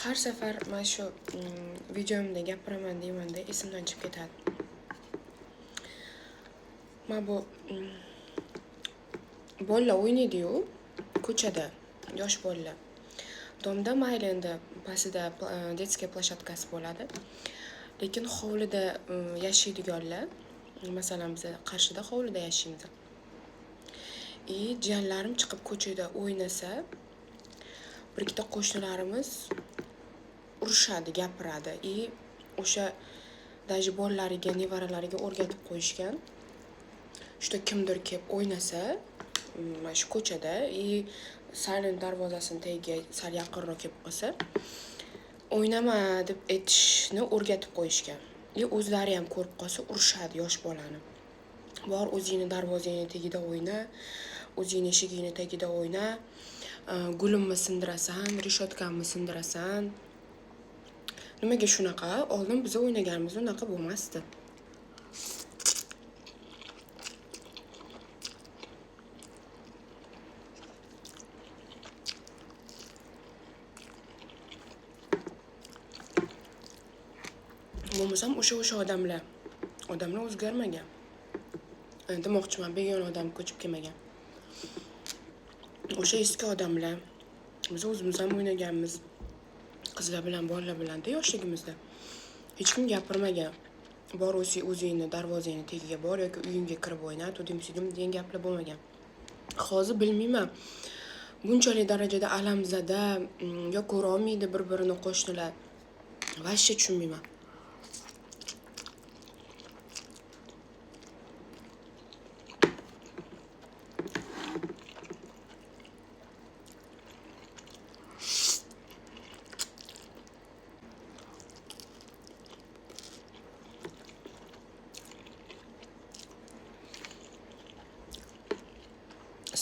Har safar mana shu videomda gapiraman deymanda, esimdan chiqib ketadi. Mana bu bolalar o'ynaydi-yu ko'chada, yosh bolalar. Domda mayli endi pastida детская площадка si bo'ladi. Lekin hovlida yashaydiganlar, masalan, biz Qarshida hovlida yashaymiz. И jiyanlarim chiqib ko'chada o'ynasa, bir ikkita qo'shnilarimiz urushadi, gapiradi. И o'sha даже bolalariga, nevaralariga o'rgatib qo'yishgan. Что kimdir kelib o'ynasa, mana shu ko'chada и sal darvozasini tagiga sal yaqinroq kelib qolsa, o'ynama deb aytishni o'rgatib qo'yishgan. И o'zlari ham ko'rib qolsa urushadi yosh bolani. Bor o'zingni darvozangni tagida o'yna, o'zingni eshigingni tagida o'yna, gulimni sindirasan, reshotkamni sindirasan. Nimaga shunaqa? Oldin biz o'ynaganimizda unaqa bo'lmasdi. Bo'lmasam o'sha odamlar. Odamlar o'zgarmagan. Demoqchiman, begona odam ko'chib kelmagan. O'sha eski odamlar. Biz o'zimiz ham o'ynaganmiz. Qizlar bilan, bolalar bilan-da yoshligimizda. Hech kim gapirmagan. Bor o'zingni darvozangni tagiga bor yoki uyingga kirib o'yna, tudim-sudim degan gaplar bo'lmagan. Hozir bilmayman. Bunchalik darajada alamzada yo ko'ra olmaydi bir-birini qo'shnilar. Vashsha tushunmayman.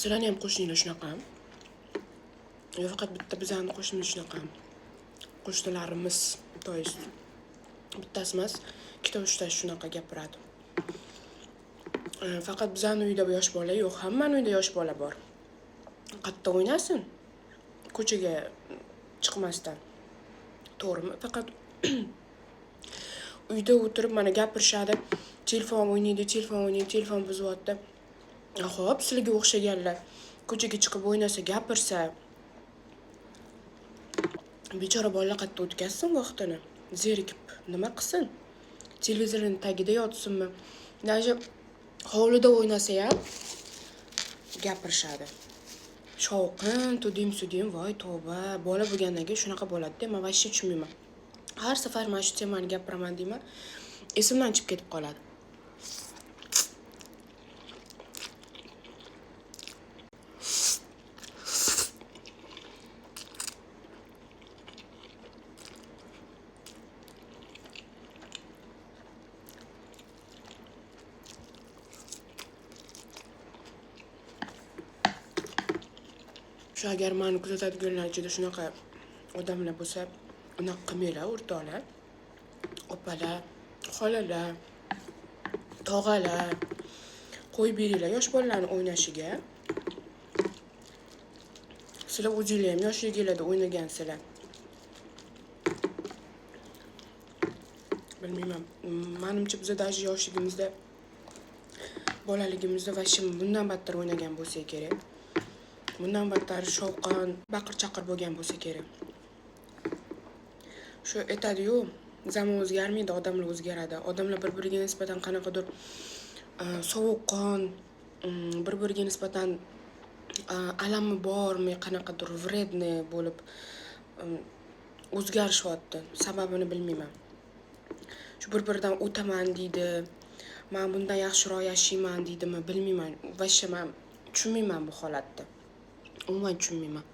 Sizlarni ham qo'shninglar shunaqami? Yo faqat bitta bizani qo'shnimiz shunaqami? Qo'shnilarimiz, то есть bittasi emas, ikkita uchtasi shunaqa gapiradi. Faqat bizani uyda yosh bola yo'q, hammani uyda yosh bola bor. Qayerda o'ynasin? Ko'chaga chiqmasdan. To'g'rimi? Faqat uyda o'tirib mana gapirishadi, telefon o'ynaydi, telefon o'ynaydi, telefon buzyapti. Xo'p, sizlarga o'xshaganlar ko'chaga chiqib o'ynasa, gapirsa, bechora bolalar qayerda o'tkazsin vaqtini? Zerikib nima qilsin? Televizorning tagida yotsinmi? Даже hovlida o'ynasa ham gapirishadi. Shovqin, tudim-sudim, voy tavba, bola bo'lgandan keyin shunaqa bo'ladi-da, men vashshe tushunmayman. Har safar mana shu temani gapiraman deyman, esimdan chiqib ketib qoladi. Shu agar meni kuzatadiganlar ichida shunaqa odamlar bo'lsa, unaqa qilmanglar, o'rtoqlar, opalar, xolalar, tog'alar, qo'yib beringlar yosh bolalarni o'ynashiga. Sizlar o'zinglar ham yoshliginglarda o'ynagansizlar. Bilmayman, manimcha biz даже yoshligimizda, bolaligimizda vashim bundan battar o'ynagan bo'lsak kerak. Bundan battar shovqin, baqir-chaqir bo'lgan bo'lsa kerak. Shu aytadi-yu, zamon o'zgarmaydi, odamlar o'zgaradi. Odamlar bir-biriga nisbatan qanaqadir sovuqqon, bir-biriga nisbatan alami bormi, qanaqadir вредный bo'lib o'zgarishyapti. Sababini bilmayman. Shu bir-biridan o'taman deydi, men bundan yaxshiroq yashayman deydimi, bilmayman. Vashsha men tushunmayman bu holatni. Umuman tushunmayman.